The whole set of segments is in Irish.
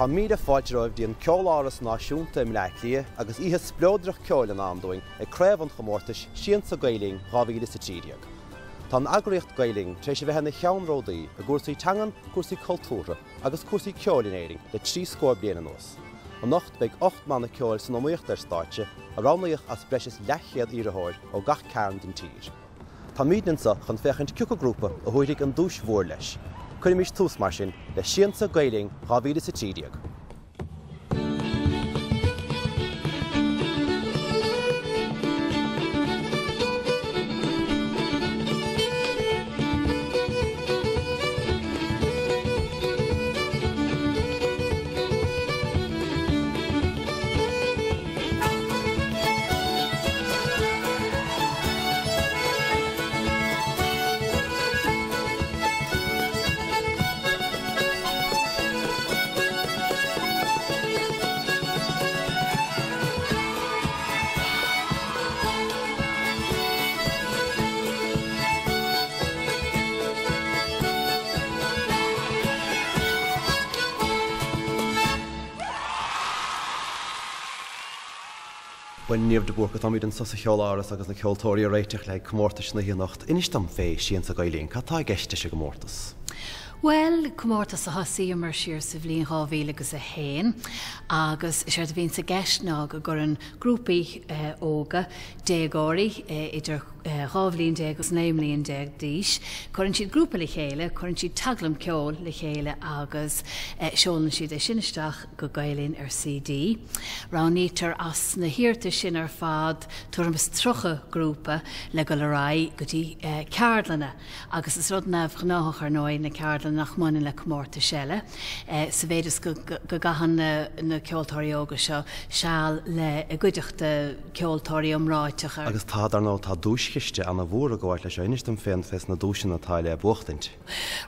Tá míle fáilte romhaibh dtí an Ceoláras Náisiúnta i mBleá Cliath agus oíche spleodrach ceoil i ndán dúinn ag craobh an chomórtais Siansa Gael Linn 2013. Tá an eagraíocht Gael Linn tar éis a bheith ina cheannródaí i gcúrsaí teangan, cúrsaí cultúrtha agus cúrsaí ceoil in Éirinn le 30 scór bliain anuas. Anocht beidh 8 mbanna ceoil san iomaíocht ar stáitse, a roghnaíodh as breis is leathchéad iarrthóir ó gach cearn den tír. Táimidne anseo chun féachaint cioca grúpa a thabharfaidh an duais mhór leis. Cuirimis tús, mar sin, le Siansa Gael Linn 2013. Bhuel, Niamh de Búrca, táimid anseo sa Cheoláras agus na ceoltóirí ag réiteach le haghaidh comórtais na hoíche anocht. Inis dom fé Siansa Gael Linn, cad tá i gceist leis an gcomórtas? Bhuel, comórtas a thosaíomar siar sa bhliain 2000 agus 1 agus is éard a bhíonns i gceist ná go gcuireann grúpaí óga, déagóirí idir 12 bhliain agus 19 mbliain d'aois, cuireann siad grúpa le chéile, cuireann siad teaglaim ceoil le chéile agus seolann siad é sin isteach go Gael Linn ar CD. Roghnaítear as na hiarratais sin ar fad tuairim is 30 grúpa le dul ar aghaidh go dtí ceardlanna agus is rud neamhghnáthach ar ndóigh na ceardlanna nach mbaineann le comórtais eile sa mhéid is go gcaitheann na ceoltóirí óga seo seal le i gcuideachta ceoltóirí iomráiteacha. Agus tá, dar ndóigh, tá duaischiste ana-mhór ag gabháilt leis seo. Inis dom féin fés na duaiseanna atá le buachtaint.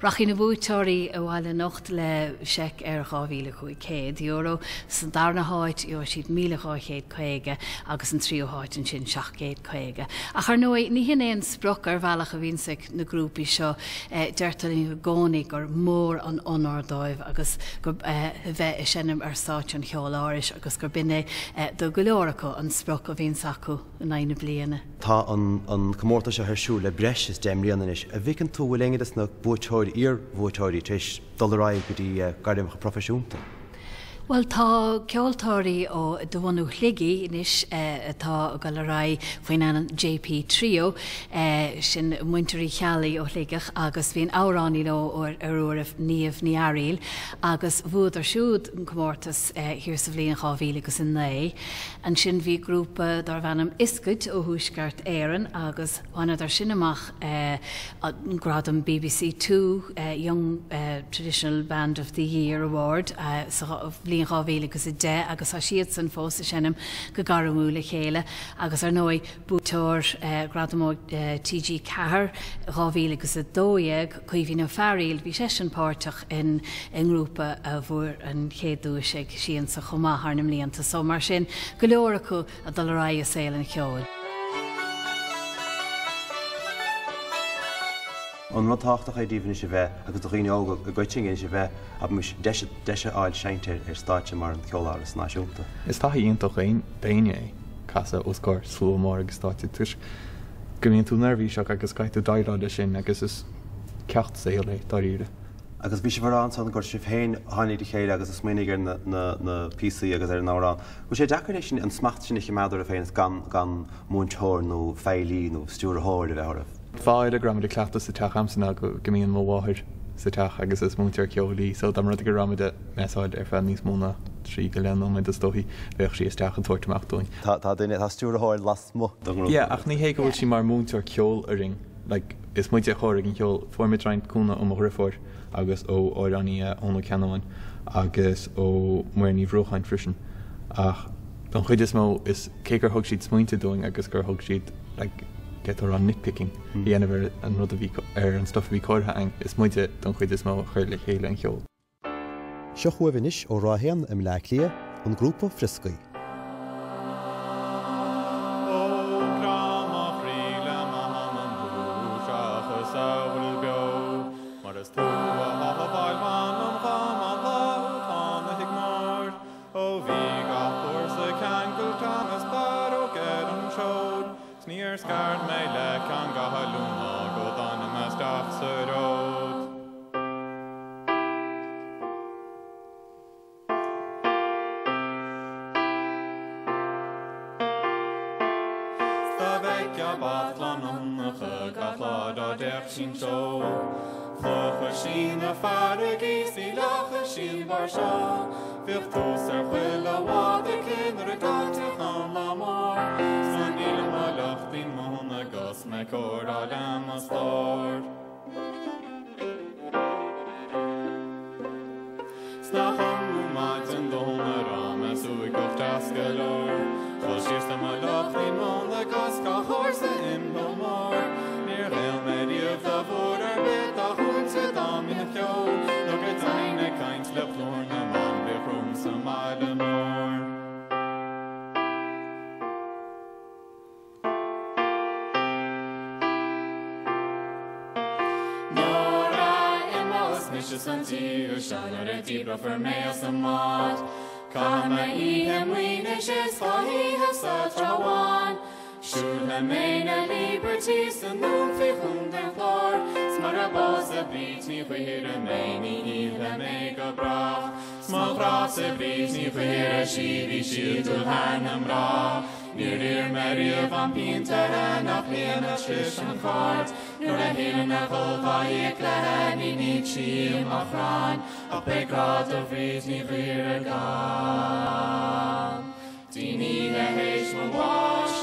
Rachaidh na buaiteoirí abhaile anocht le seic ar €2,500. Sa darna háit, gheobhaidh siad 1,250 agus an tríú háit ansin 750. Ach ar ndóigh, ní hin é an sprioc ar bhealach a bhíonns ag na grúpaí seo. Deirtear linn i gcónaí gur mór an onóir dóibh agus gur a bheith ag seinm ar stáitse an Cheolárais agus gur b'in é do go leor acu an sprioc a bhíonns acu in aghaidh na bliana. Tá an comórtas seo ar siúl le breis is 10 mbliana anois. An bhfeiceann tú bhfuil éinne des na buaiteoirí, iar-bhuaiteoirí tar éis dul ar aghaidh go dtí gairmeacha proifisiúnta? Bhuel, tá ceoltóirí ó de bhunú Shligigh anois atá ag dul ar aghaidh faoin ainm JP Trio, sin muintir Uí Cheallaigh ó Shligeach agus bhí an amhránaí leo ar uairibh, Niamh Ní Fhearaíl, agus bhuadar siúd an comórtas thiar sa bhliain 2000 agus 9. Ansin bhí grúpa darbh ainm Ioscaid ó Thuaisceart Éireann agus bhaineadar sin amach an gradam bbc Two Young Traditional Band of the Year Award sa bhliain 2000 agus 10 agus tá siadsan fós ag seinm go gairmiúil le chéile agus ar ndóigh buaiteoir Ghradam TG4 2000 agus 12, Caoimhín Ó Fearaíl, bhí seisean páirteach i ngrúpa a bhfuair an chéad duais ag Siansa chomh maith thar na mblianta so mar sin go leor acu ag dul ar aghaidh i saol an cheoil. An rud tábhachtach é daoibh anois a bheith, agus do dhaoine óga i gcoitinne anois a bheith, abraimis, deis, deis a fháil seinnt ar ar stáitse mar an Ceoláras Náisiúnta. Is taithí iontach d'éinne é casadh os comhair slua mór ag stáitse toisc go mbíonn tú neirbhíseach agus caithfidh tú déileáil leis sin agus is ceacht saoil é dáiríre. Agus bhí sibh ag rá ansan gur sibh féin a tháinig le chéile agus a smaoinigh ar na, na, na píosaí agus ar an amhrán. Bhfuil sé deacair é sin, an smacht sin a chimeád oraibh féin is gan, gan múinteoir nó feighlí nó stiúrthóir a bheith oraibh? Fáth eile go raibh muid ag cleachtadh sa teach a'msa ná go go mbíonn mo mháthair sa teach agus is múinteoir ceoil í so dá mba rud é go raibh muid ag messáil ar feadh níos mó ná trí go leith nóiméad is dóichí bheadh sí isteach ag tabhairt amach dúinn. Tá, tá duine, tá stiúrthóir lasmuigh den ngrúpa. Yeah ach ní hé go bhfuil sí mar mhúinteoir ceoil orainn. Like, is muide a chóirigh an ceol. Fuair muid roinnt cúnamh ó mo dhriofúr agus ó amhránaí Eoin Ó Ceannabháin agus ó Mhuireann Ní Bhruacháin freisin. Ach don chuid is mó, is cé gur thug siad smaointe dúinn agus gur thug siad like, d'fhéadfá a rá nitpicking a dhéanamh ar an rud a bhí, ar an stuff a bhí cóirithe againn, is muide don chuid is mó a chuir le chéile an cheol. Seo chugaibh anois ó Ráth Éan i mBleá Cliath, an grúpa Frioscaí. Ó crá mo chroí le m'anam thú seachas a bhfuil beo, mar is tú atá ag fáil m'anam dhom an lá úd tháinig mo. b'ath Gleann Fhionnacha gach lá dá dtéadh sí'n seó. Phlúchadh sí na farraigí 's ní leáfadh sí an barr seo. Bhíodh tús ar chuile bhád aici nuair a d'fháilteodh an lá mór. 'S ná níl mo lochtín móna 'gus mé cóireáil le mo stór. 'S nach ionadh maidin Domhnaigh a raibh mé súgach deas go leor. Dhul síos le mo lochtín móna 'gus gach comharsa imcheall mór. Níor ghéill mé riamh do bhúir ar bith dá chúinse dá mbínn a' ceol, nó go deimhin ag caint le plúr na mban bhíodh romham sa mbaile mór. Nuair a imeos mise as an tír seo nuair a díbreofar mé as an mbád, Caithfidh mé oíche i Maínis is dá hoíche sa Trá Bháin. Siúlfaidh mé na Liberties sa nDún faoi Chontae an Chláir, 's mura bpósa Bríd Ní Ghuaire mé ní shílfidh mé go brách. 'S mo ghrása Bríd Ní Ghuaire sí bhí síodúil thar na mná. Níor iarr mé riamh an pionta uirthi nach líonfadh sise an chairt. Nuair a shíleann a dhul dhá íoc léithe ní nífidh sí uaim ach crann. Ach beidh grá do Bhríd Ní Ghuaire agam dtí'n oíche théis mo bháis.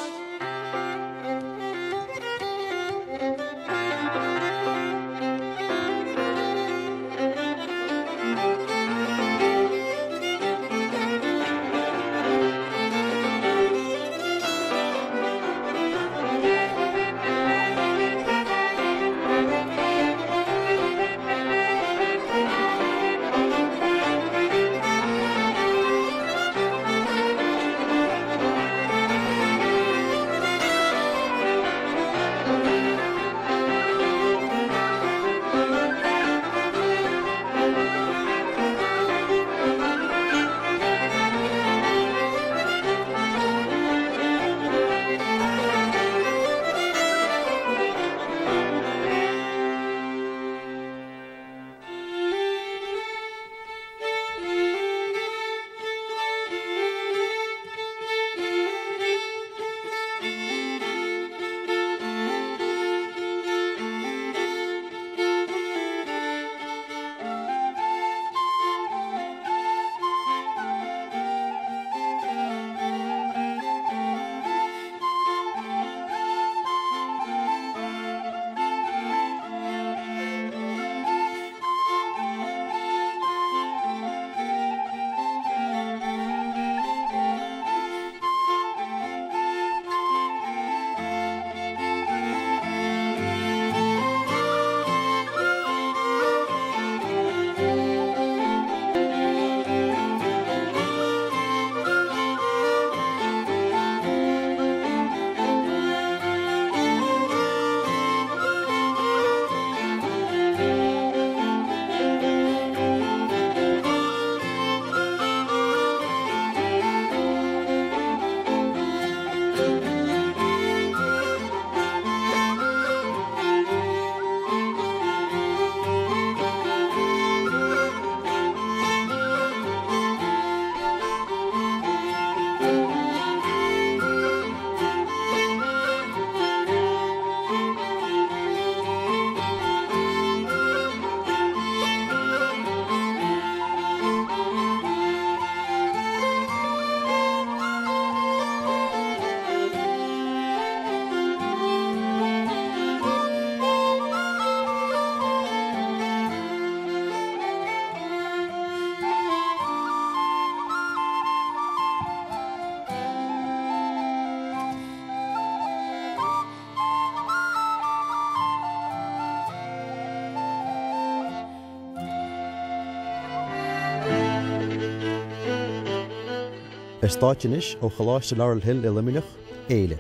Ar stáitse anois ó Choláiste Laurel Hill i Luimneach, Éile.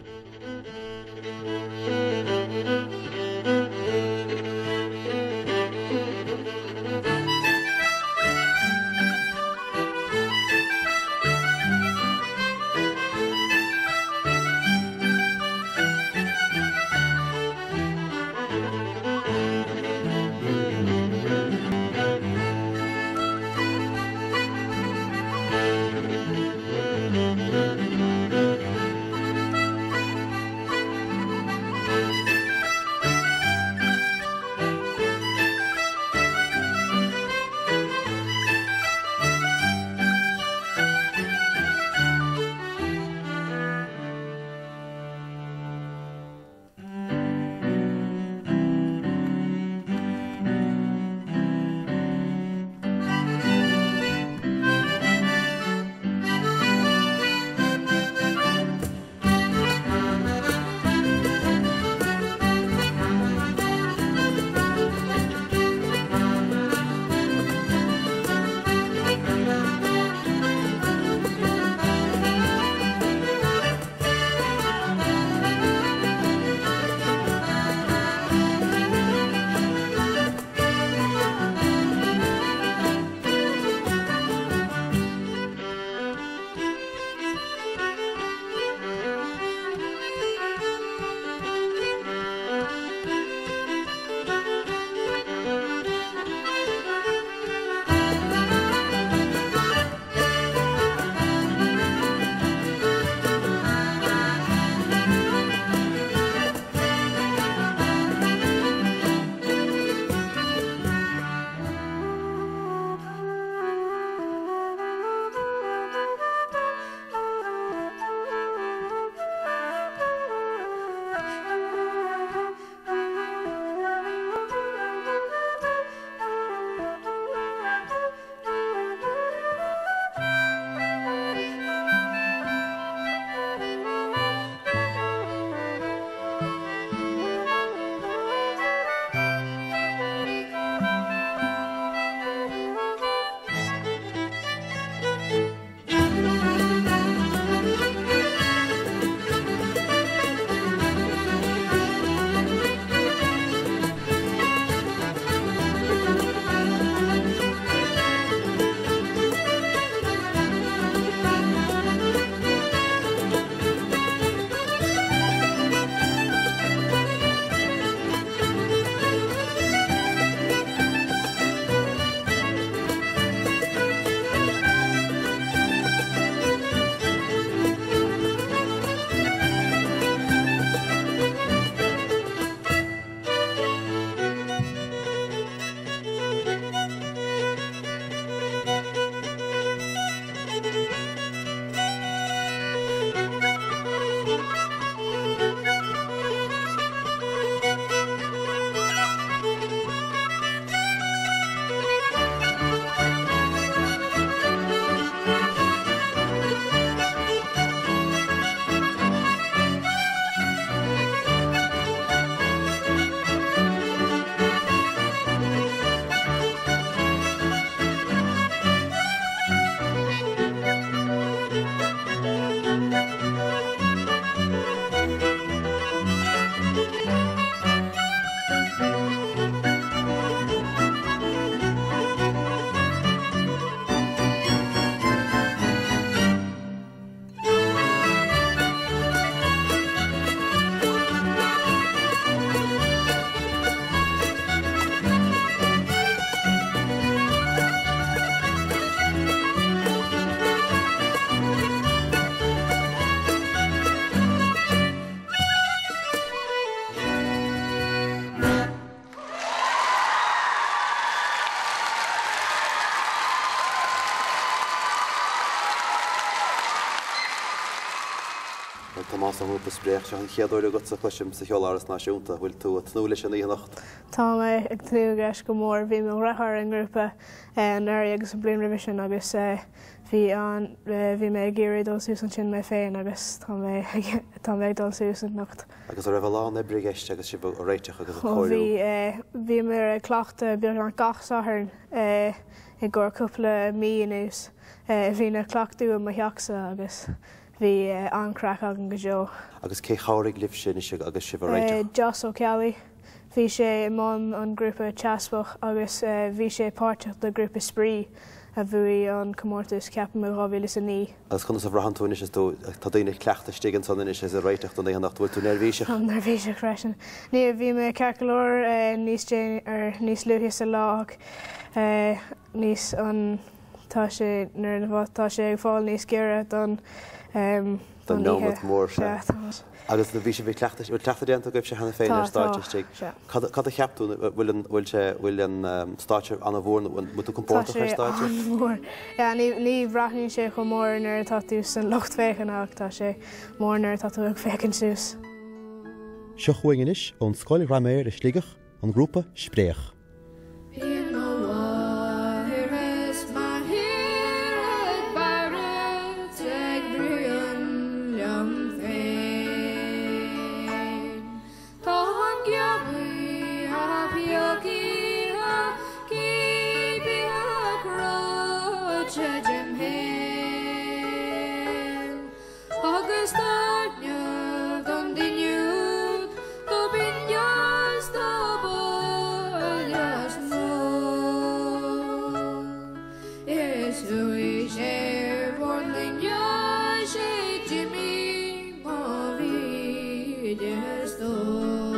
Tomás ón ngrúpa Spréach, seo an chéad uair agatsa cloisim sa Cheoláras Náisiúnta. Bhfuil tú ag tnúth leis an oíche anocht? Tá mé ag tnúth leis go mór. Bhí mo dheartháir i ngrúpa anuraidh agus an bliain roimhe sin agus bhí an, bhí mé ag iarraidh dul suas ansin mé féin agus tá mé tá mé ag dul suas anocht. Agus an raibh a lán oibre i gceist agus sibh ag réiteach agus ag cóiriú? Bhí, bhíomar ag cleachtadh beagnach gach Satharn i gcomhair cúpla mí anuas. Bhí na cleachtaí i mo theachsa agus bhí an-chraic againn go deo. Agus cé chabhraigh libhse anois agus sibh ag réiteach? Joss Ó Ceallaigh. Bhí sé i mbun an grúpa Teaspach agus bhí sé páirteach le grúpa Spraoi a bhuaigh an comórtas ceapaim i 2009. Agus conas a bhraitheann tú anois is tú, tá daoine ag cleachtadh istigh ansan anois is ag réiteach don oíche anocht, bhfuil tú neirbhíseach? Táim neirbhíseach freisin. Ní, bhí mé ceart go leor níos déanaí, or níos luaithe sa lá ach níos an, tá sé, nuair a, tá sé ag fáil níos giorra don, don don nóiméad oíche. mór Sea, sin. tá. Agus bhí sibh ag cleachtadh, bhfuil cleachtadh déanta agaibhse cheana féin Tá, ar stáitse tá, istigh? sea. Cad, cad a cheap tú, bhfuil an, bhfuil sé, bhfuil an stáitse an-mhór nó bhfuil tú Tá compordach sé ar stáitse? an-mhór. Yeah, ní, ní bhreathnaíonn sé chomh mór nuair atá tú san lucht féachana ach tá sé mór nuair atá tú ag féachaint suas. Seo chugainn anois ón Scoil Ghraiméir i Sligeach, an grúpa Spréach. Bíonn mo mháthair is m'athair ag beirt ag bruíon liom féin. Táim geamhaithe, peacaithe, ciaptha, cráite díom féin. Agus taitneamh don duine úd do b'fhinne is do b'áille is mó. Is chuaigh sé ar bord loinge 'sé d'imigh mo mhíle stór.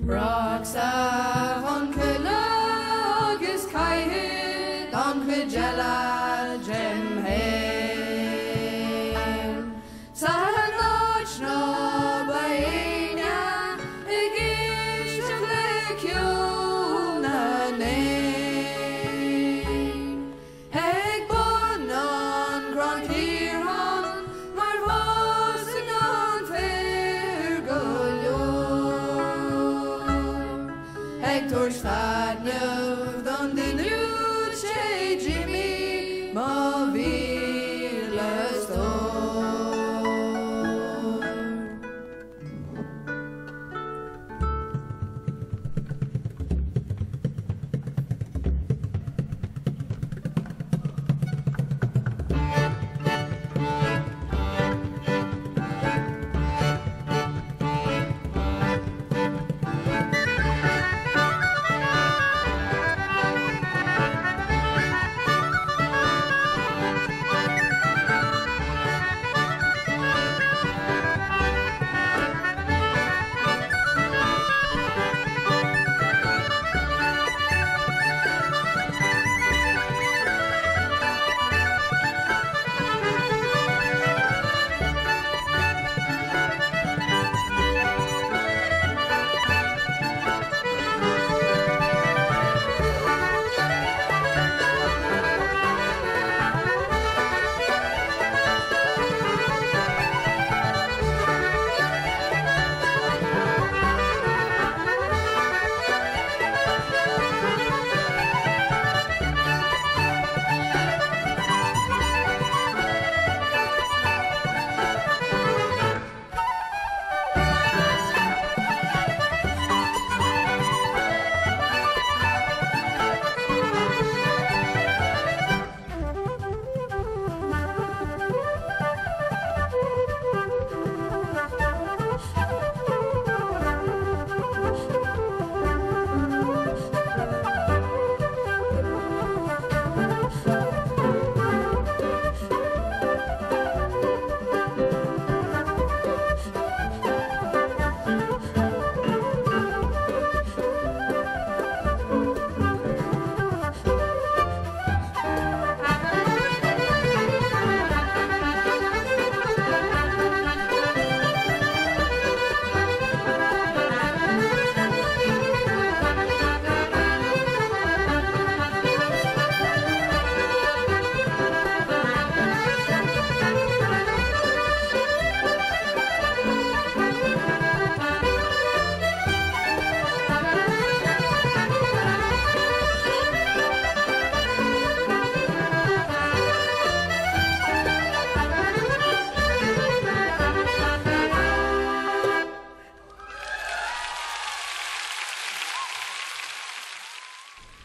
Raghadsa chun coille agus caithfead an chuid eile dem shaol san áit ná beidh éinne ag éisteacht le ceol na n-éan. Ag bun an chrainn chaorthainn mar fásann an féar go leor.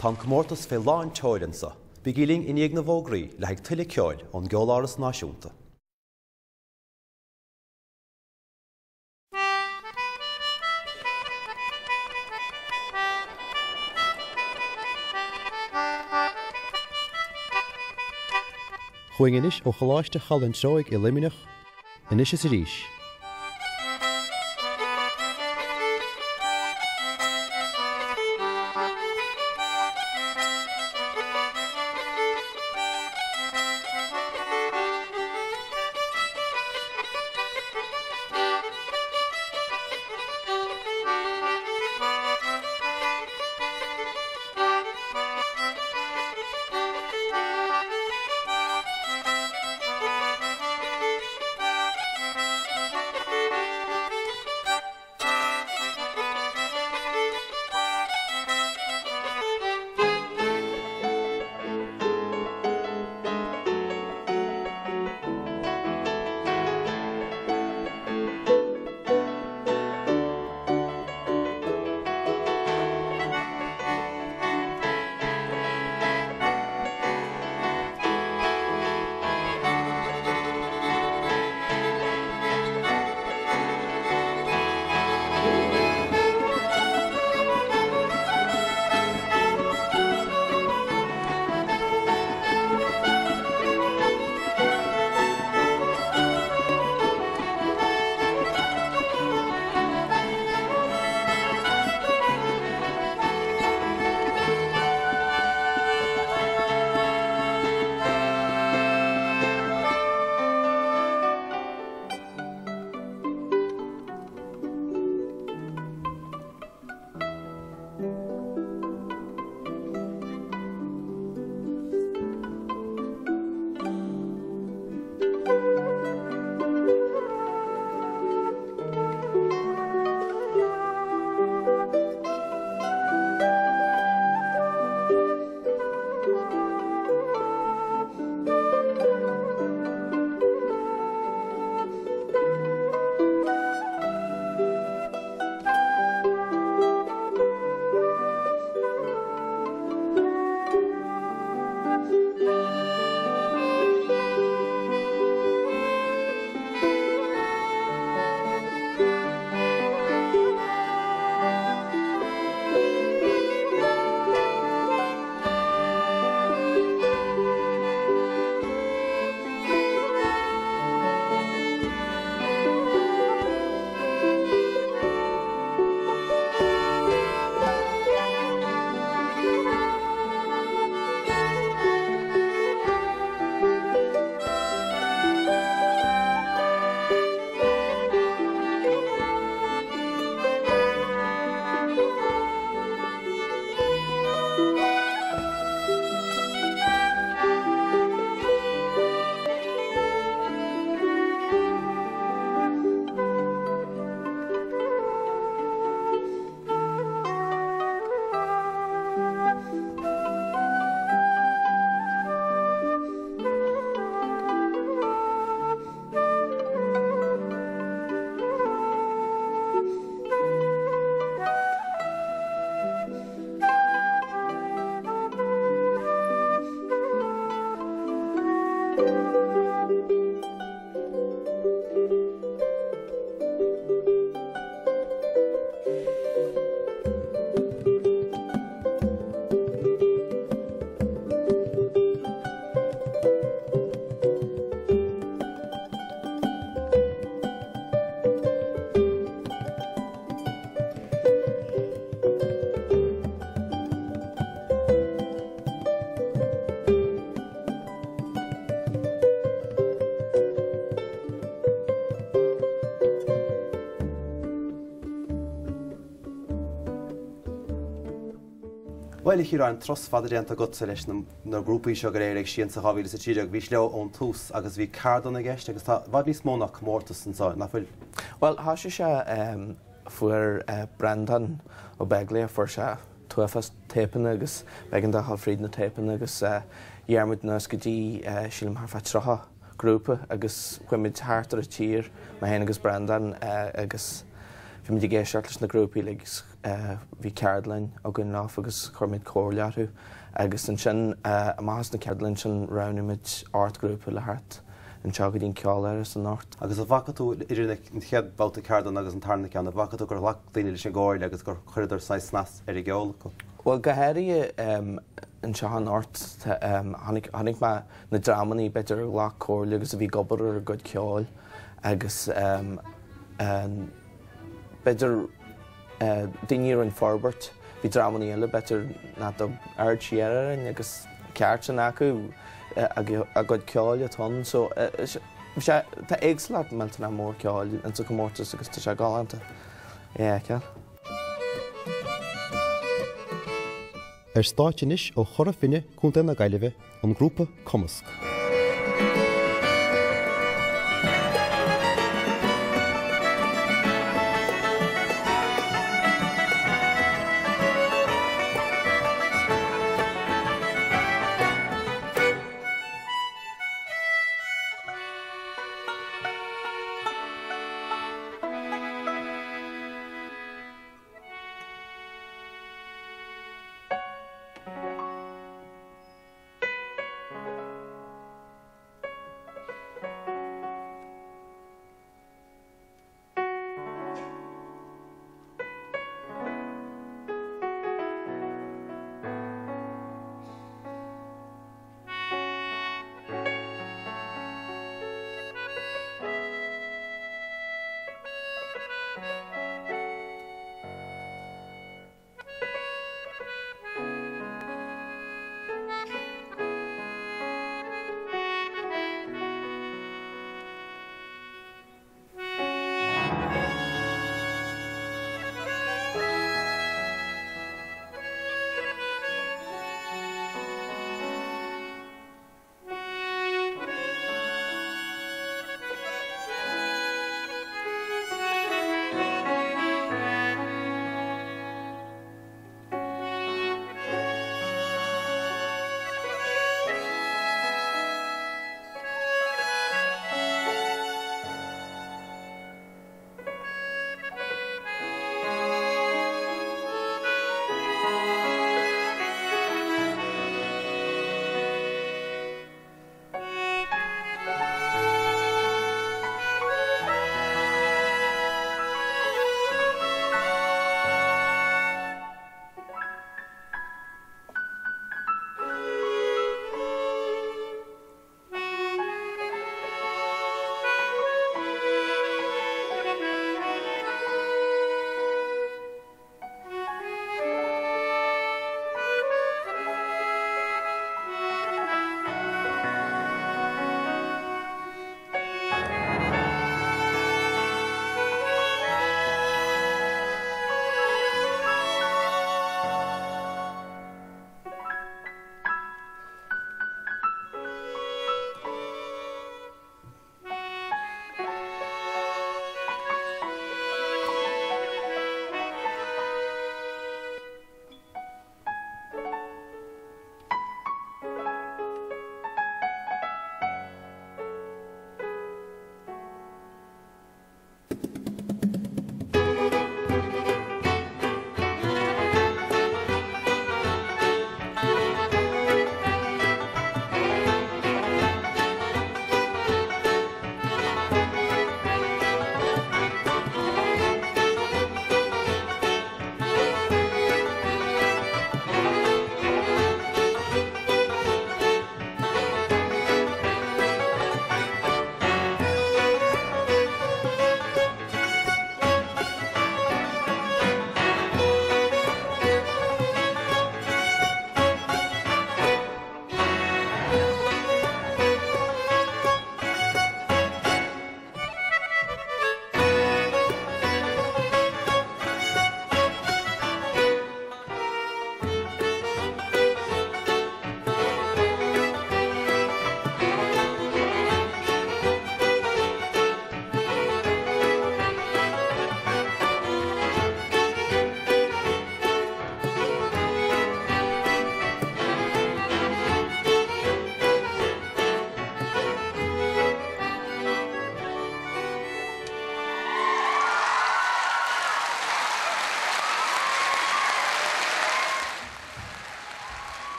Tá an comórtas fé lán tseoil anso. Bígí linn i ndiaidh na bhfógraí le haghaidh tuilleadh ceoil ón gCeoláras Náisiúnta. Chugainn anois ó Choláiste Chaladh an Treoigh i Luimneach, anois is arís. Bhuel, a Chiaráin, turas fada déanta agatsa leis na grúpaí seo go léir ag Siansa 2013. Bhís leo ón tús agus bhí ceardlanna i gceist agus tá i bhfad níos mó ná comórtas anseo, nach bhfuil? Bhuel, thosaigh sé, fuair Breandán Ó Beaglaoich, fuair sé t-uafás téipeanna agus b'éigean dó a dhul fríd na téipeanna agus ghearr muid anuas go dtí, sílim, thart fá 30 grúpa agus chuaigh muid thart ar an tír, mé féin agus Breandán agus bhí. Bhí muid ag éisteacht leis na grúpaí uilig agus bhí ceardlann againn leo agus chuir muid comhairle orthu agus ansin amach as na ceardlann sin roghnaigh muid 8 grúpa le theacht anseo go dtí an Ceoláras anocht. Agus an bhfaca tú idir an chéad bhabhta ceardlann agus an tarna ceann, an bhfaca tú gur ghlac daoine leis an gcomhairle agus gur chuireadar saghas snas ar an gceol acu? Bhuel go háirithe anseo anocht chonaic mé na dreamanna b'fhéidir a ghlac comhairle agus a bhí ag obair ar a gcuid ceoil agus b'fhéidir daoine a rinne forbairt, bhí dreamanna eile b'fhéidir nach dtug aird siar orainn agus ceart sin acu a gcuid ceoil atá ann so sé tá éagsúlacht millteanach mór ceoil insa chomórtas agus tá sé galánta é a fheiceáil. Ar stáitse anois ó Chora Finne, Co. na Gaillimhe, an grúpa Cumasc.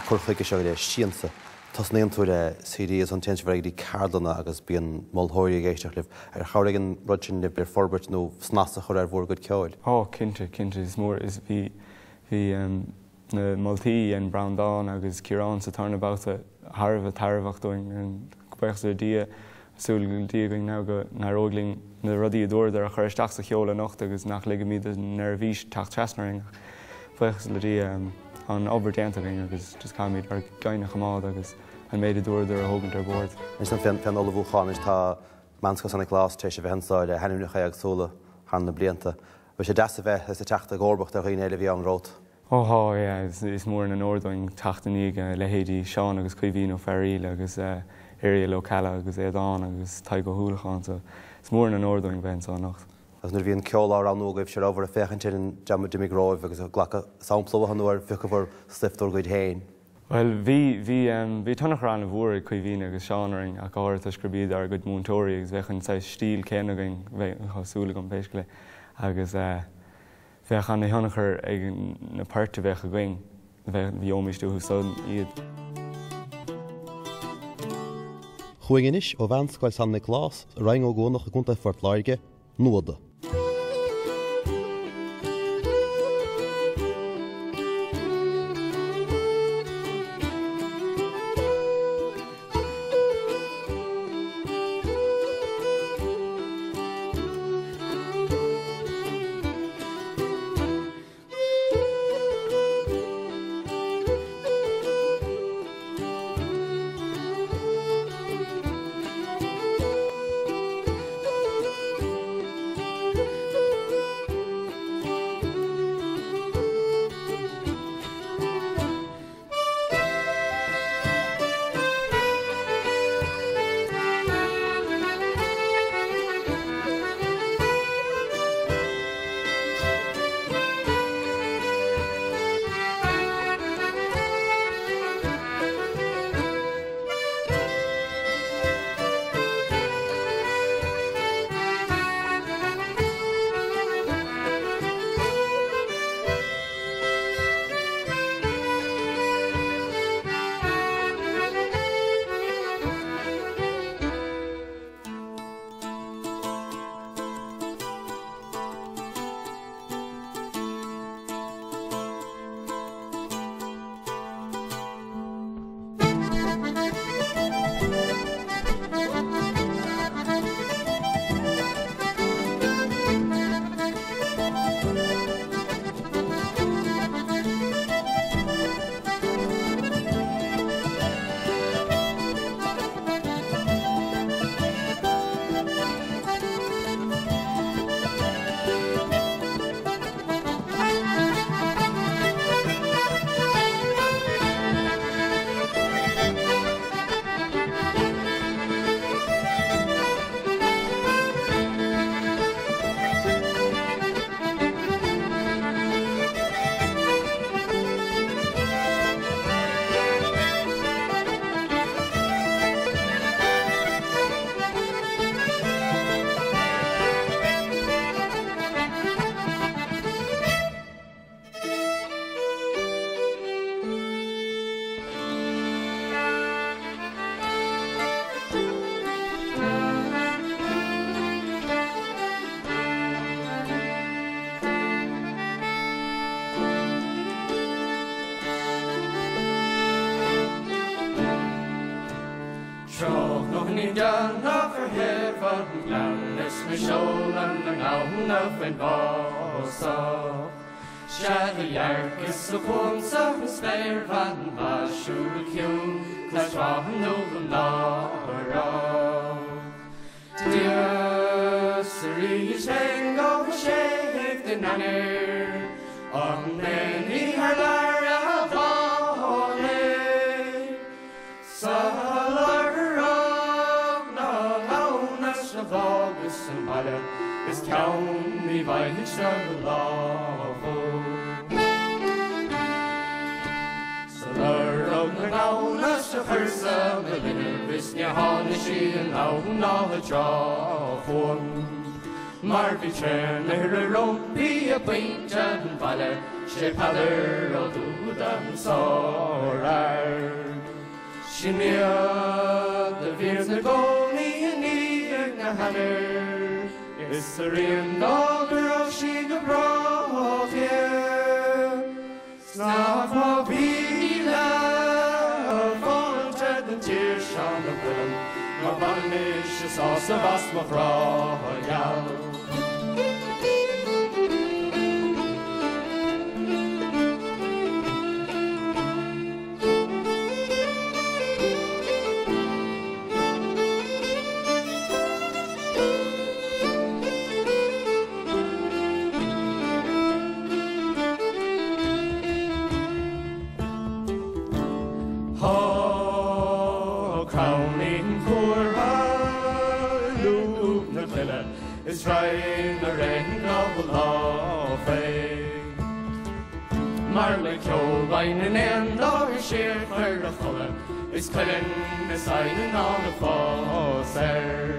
cur chuige seo le Siansa, tosnaíonn tú le CD agus ansin téann sibh ar aghaidh go dtí ceardlanna agus bíonn moltóirí ag éisteacht libh. Ar chabhraigh an rud sin libh le forbairt nó snas a chur ar bhur gcuid ceoil? Ó, cinnte, cinnte. Is mór, is, bhí, bhí na moltaí a dhein Breandán agus Ciarán sa tarna babhta thar a bheith tairbheach dúinn. Buíochas le Dia, súil le Dia againn now go n-éireoidh linn na rudaí a dúradar a chur isteach sa cheol anocht agus nach ligfimid don neirbhís teacht trasna orainn ach buíochas le Dia tá an obair déanta againn agus just caithfimid ár gceann a choimeád agus an méid a dúradar a thógaint ar bord. Anois fén ullmhúchán anois tá Meánscoil San Nioclás tar éis a bheith anseo le hainmneacha éagsúla thar na blianta. Bhí sé deas a bheith ag teacht i gcomharbacht ar dhaoine eile a bhí ann romhat. Ó thá, yeah, is mór an onóir dúinn teacht i ndiaidh leithéidí Seán agus Caoimhín Ó Fearaíl agus Irial Ó Ceallaigh agus Aodán agus Tadhg Ó hUallacháin, so is mór an onóir dúinn bheith anseo anocht. Agus nuair a bhí an ceol á roghnú agaibh, an rabhabhair ag féachaint ar an dream a d'imigh romhaibh agus ag glacadh sampla uathu nó ar phiocabhair stuif dúr gcuid féin? Bhuel, bhí, bhí, bhí tionchar an-mhór ag Caoimhín agus Seán orainn ach go háirithe toisc gurb iad ár gcuid múinteoirí agus bheadh an saghas stíl céanna againn, bheadh, tá súil agam pé scéal é, agus eh, Bheadh ana-thionchar ag na poirt a bheadh againn, gheobhaimis uathu san iad. Chugainn anois ó Mheánscoil San Nioclás i Rinn Ó gCuanach i gContae Phort Láirge, Nuada. Tráthnóinín déanach ar thaobh an ghleann is mé seoladh na ngamhna faoin bhfásach. Sea do dhearcas-sa chugamsa an spéirbhean mhaisiúil ciúin clais mhaith nó náireach. Dia 's arís féin go séimh den ainnir, an aon ní thar lear a tháinig. Sa lorg na ngamhna a dh'fhágas sa mbaile is ceann ní bhfaighidh-se lámh. Sa lorg na ngamhna a chuireas-sa mo linbh is níor tháinig sí anonn ná i dtráth chugam. Mar bhí tréan oighre roimpi i bpointe an bhaile. Sé Peadar Ó Dúda an sárfhear. Sin iad a bhíos 'na gcónaí i ndiaidh na hEanáir, Is a rian dá go raibh sí go breá géar. 'S nach maith mhíle fáilte don tír seo 'na bhfuilim, Má bhainim mise sásamh as mo ghrá gheal. Tá crann cuartha lúb na coille is raon na réan gabhal lá fé. Mar le ceol baineann aon dá siar chuir a chodladh is cuileann is oighinn in ann a fás air.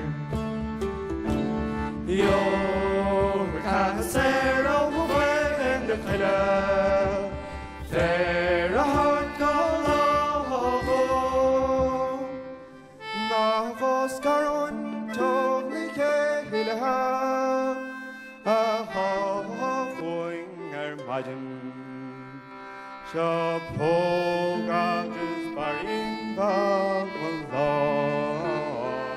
Gheobhaidh ceatha saor ó mhuin na coille, féar a thabhairt go lá dhó. Nach scarúint le chéile atá chugainn ar maidin. Seo póg agus bairín beag mo lámh.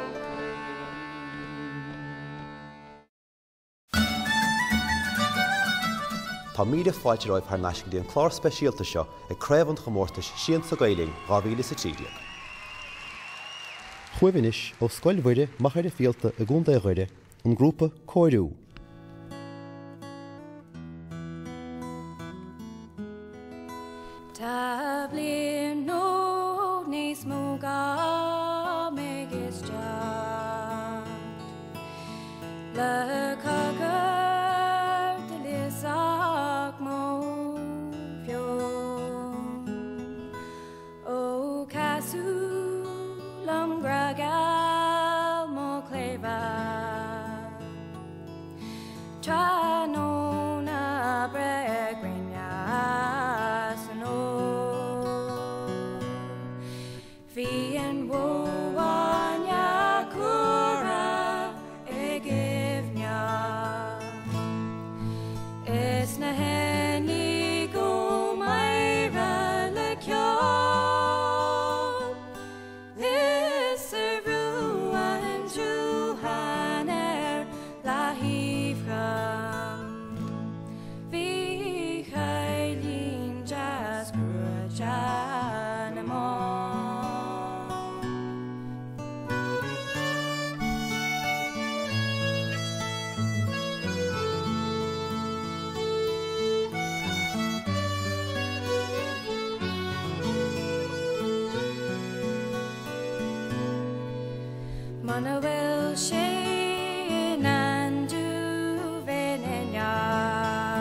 Tá míle fáilte romhaibh thar n-ais go dtí an clár speisialta seo ag Craobh an Chomórtais Siansa Gael Linn 2013. Chugaibh anois ó Scoil Mhuire, Machaire Fíolta i gContae Dhoire, an grúpa Cóiriú. Tá bliain nó níos mó agam ag éisteacht le cogar de liosach mo mheon. Ó casadh liom grá geal mo chléibhe tráthnóna breá gréine san fhómhar. Bhí an bhó bhainne cumhra ag gaibhneach is na héanlaith go meidhreach le ceol is ar bhrú an tsrutháin ar leaththaobh dhom bhí cailín deas cruaite na mban. Muna bhfuil sé i ndán domh in éineacht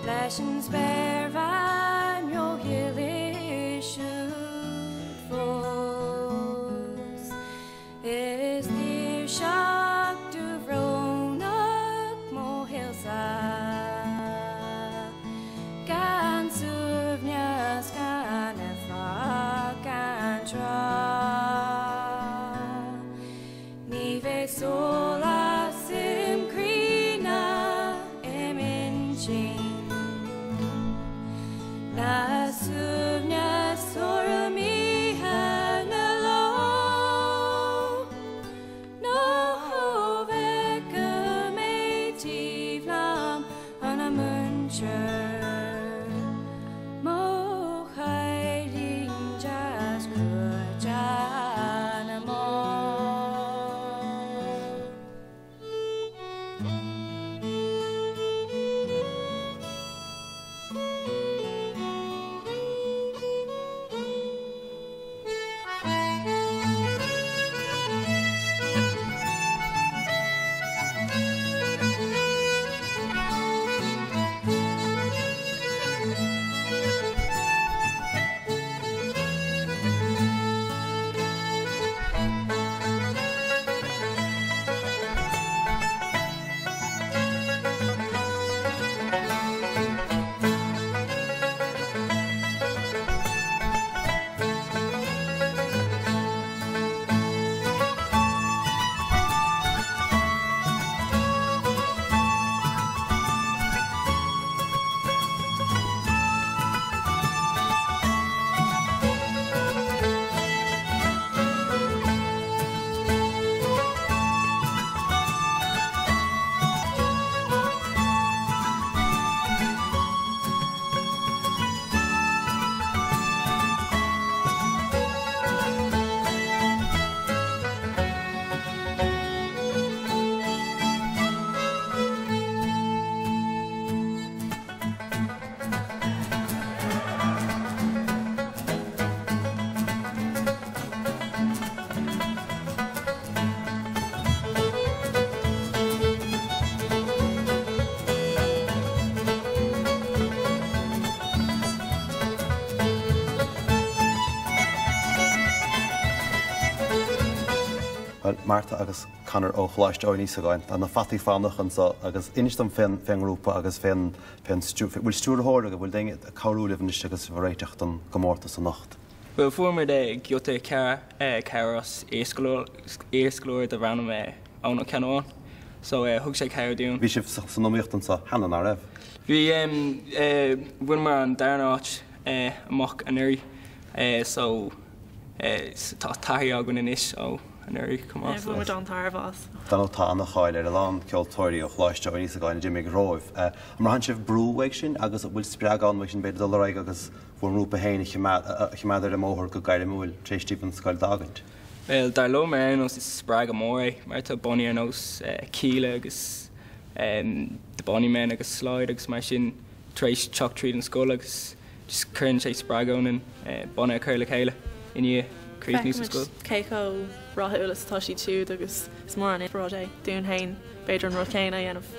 leis an spéirbhean ródhílis siúd fós, is tuirseach dúbhrónach mo shaolsa gan suaimhneas gan éifeacht gan tráth. Ní bheidh sólás im chroí ná im intinn, ná suaimhneas urraim oíche ná ló, nó bheith go mbeidh taobh liom an múinteoir, mo chailín deas cruaite na mban. Bhuel, Martha agus Conor ó Choláiste Eoin Íosagáin, tá na Fataí Fánacha anseo agus inis dom fén ngrúpa agus fén bhfuil stiúrthóir agaibh, bhfuil daoine ag cabhrú libh anois agus sibh ag réiteach don gcomórtas anocht? Bhuel, fuair muid giota cabhair as iarscoláire darbh ainm Eoin Ó Ceannabháin so thug sé cabhair dúinn. Bhí sibh san iomaíocht anseo cheana, nach raibh? Bhí, bhaineamar an darna háit amach anuraidh so tá taithí againn anois ó anuraidh chomh maith. Bhain muid an-tairbhe as. Dar ndóigh tá an-cháil ar a lán ceoltóirí ó Choláiste Eoin Íosagáin a d'imigh romhaibh. An mbraitheann sibh brú uaidh sin agus an bhfuil spreagadh ann uaidh sin b'fhéidir dul ar aghaidh agus bhur ngrúpa féin a choimeád ar an mbóthar go gairmiúil tar éis daoibh an scoil d'fhágaint? Bhuel, dar liom ar aon nós is spreagadh mór é mar tá bannaí ar nós Kíla agus The Bonny Men agus Slide agus mar sin tar éis teacht tríd an scoil agus just cuireann sé spreagadh ionainn banna a chur le chéile i ndiaidh críochnú sa scoil. Feicimid cé chomh rathúil is atá siad siúd agus is mór an inspioráid é dúinn féin b'fhéidir an rud céanna a dhéanamh.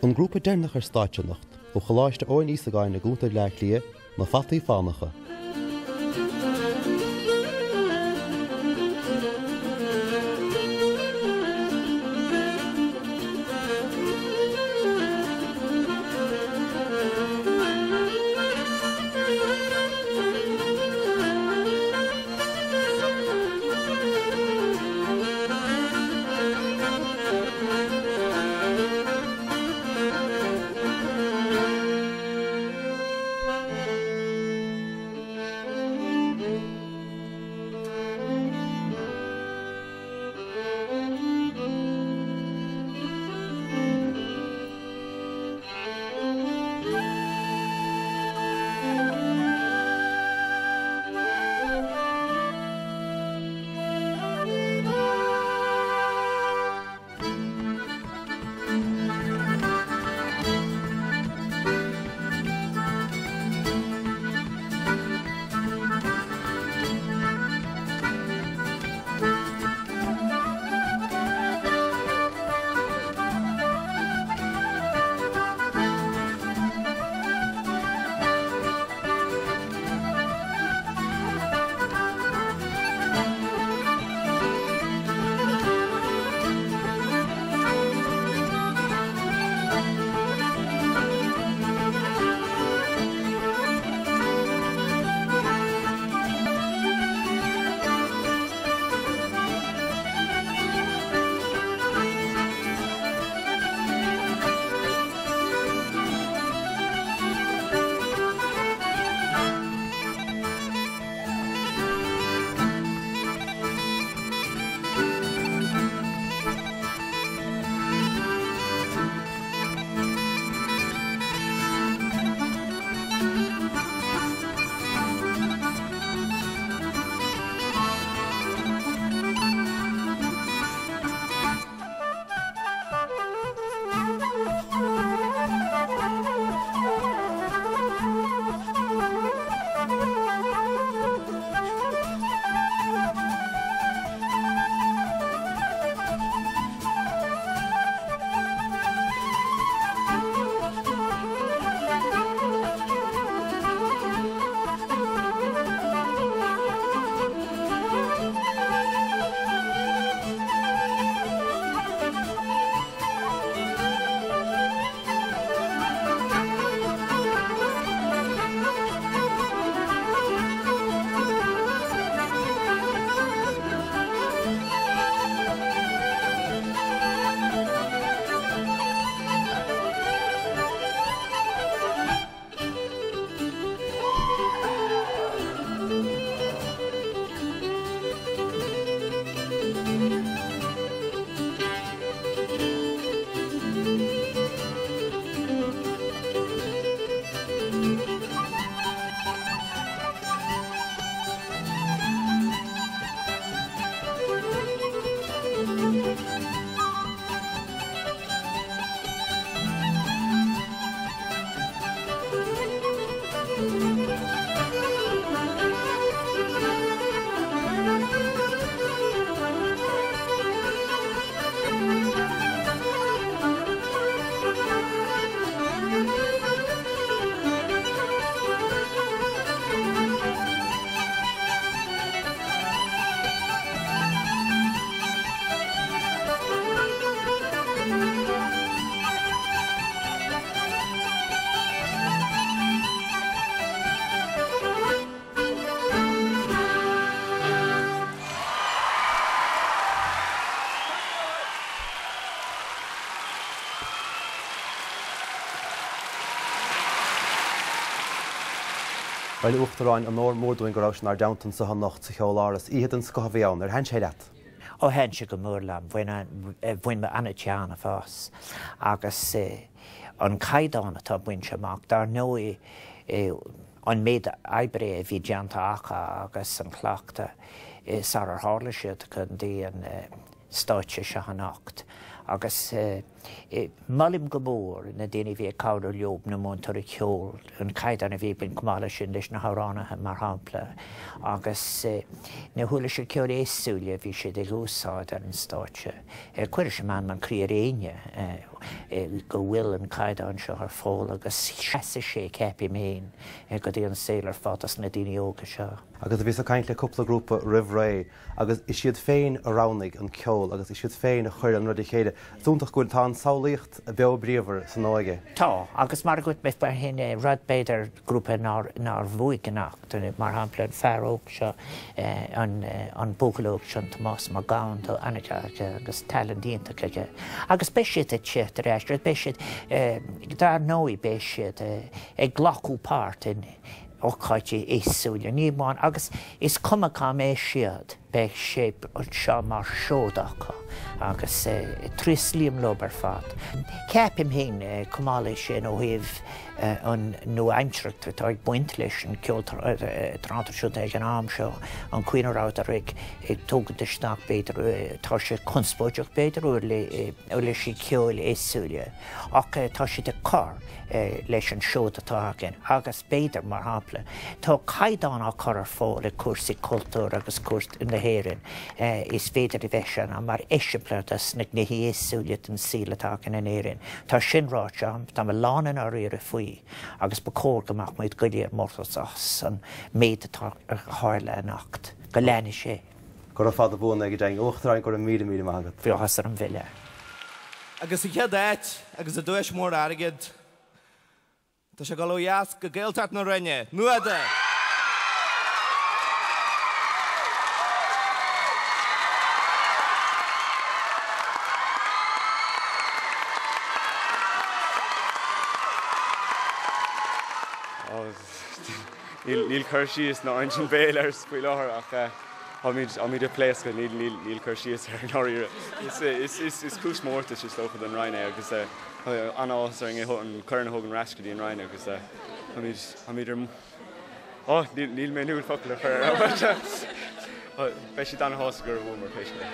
An grúpa deireanach ar stáitse anocht, ó Choláiste Eoin Íosagáin i gContae Bhaile Átha Cliath, Na Fataí Fánacha. Bhuel, a Uachtaráin, onóir mór dúinn go raibh sibh inár dteannta anseo anocht sa Cheoláras. Oíche den scoth a bhí ann. Ar thaitin sé leat? Ó thaitin sé go mór liom. Bhain bhain mé an-taitneamh as. Agus an caighdeán atá bainte amach, dar ndóigh, an méid oibre a bhí déanta acu agus an cleachtadh sarar tharla siad go dtí an stáitse seo anocht. Agus molaim go mór na daoine a bhí ag cabhrú leo, na múinteoirí ceoil, an caighdeán a bhí ag baint chomh maith leis sin leis na hamhránaithe, mar shampla, agus na huirlisí ceoil éagsúla a bhí siad ag úsáid ar an stáitse. Cuirfidh sé meanman croí ar éinne go bhfuil an caighdeán seo ar fáil agus seasfaidh sé, ceapaim féin, go dtí an saol ar fad dos na daoine óga seo. Agus bhíos ag caint le cúpla grúpa roimh ré agus is iad féin a roghnaigh an ceol agus is iad féin a chuir an rud le chéile. Is iontach go bhfuil, tá an tsamhlaíocht beo bríomhar san óige. Tá, agus mar a dúirt mé faoi shin, rud b'fhéidir, grúpa nár, nár bhuaigh anocht, mar shampla an fear óg seo, an, an buachaill óg seo, Tomás Mac Gabhann, tá an-taithí aige agus talent iontach aige. Agus beidh siad ag teacht ar ais, beidh siad, dar ndóigh beidh siad ag glacadh páirt in, ócáidí éagsúla, ní amháin, agus is cuma cá mbeidh siad, beidh sé seo mar seoid acu agus tréaslaím leo ar fad. Ceapaim féin, chomh maith leis sin, ó thaobh an nua-aimsearthacht atá ag baint leis an gceol traidisiúnta ag an am seo, an chaoi ina rabhadar ag tógaint isteach, b'fhéidir, tá sé conspóideach, b'fhéidir, uirlisí ceoil éagsúla, ach tá siad ag cur leis an seoid atá againn agus b'fhéidir, mar shampla, tá caighdeán á cur ar fáil ag cúrsaí cultúir agus cúrsaí na hÉireann, is féidir a bheith sin mar eiseamláir dos na gnéithe éagsúla den saol atá againn in Éirinn. Tá sin ráite agam, tá mé lán i ndáiríre faoi agus ba chóir go mbeadh muid go léir mórtasach as an méid atá a tharla anocht. Go leanfaidh sé. Gura fada buan é go deimhin. A Uachtaráin, go raibh míle míle maith agat. Bhí áthas orm bheith leat. Agus sa chéad áit, agus an duais mhór airgid, tá sé ag dul ó dheas go Gaeltacht na Rinne, Nuada! Níl cur síos ná insint béil air faoi láthair ach táimid ag pléascadh, níl cur síos air i ndáiríre. Is cúis mórtais is dócha don Roinn é agus tá an-áthas orainn an corn a thógaint ar ais go dtí an Roinn agus táimid ar Ó, níl mé in ann focal a chur air but beidh siad an-shásta gur bhuamar pé scéal é.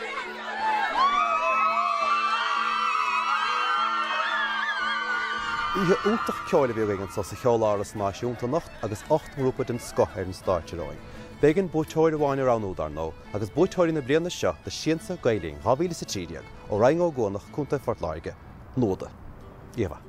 Oíche iontach ceoil a bhí againn anseo sa Cheoláras Náisiúnta anocht agus 8 ngrúpa den scoth ar an stáitse romhainn. B'éigean buaiteoir amháin a roghnú, dar ndóigh, agus buaiteoirí na bliana seo de Siansa Gael Linn 2013 ó Rinn Ó gCuanach, Co. Phort Láirge, Nuada. Oíche mhaith.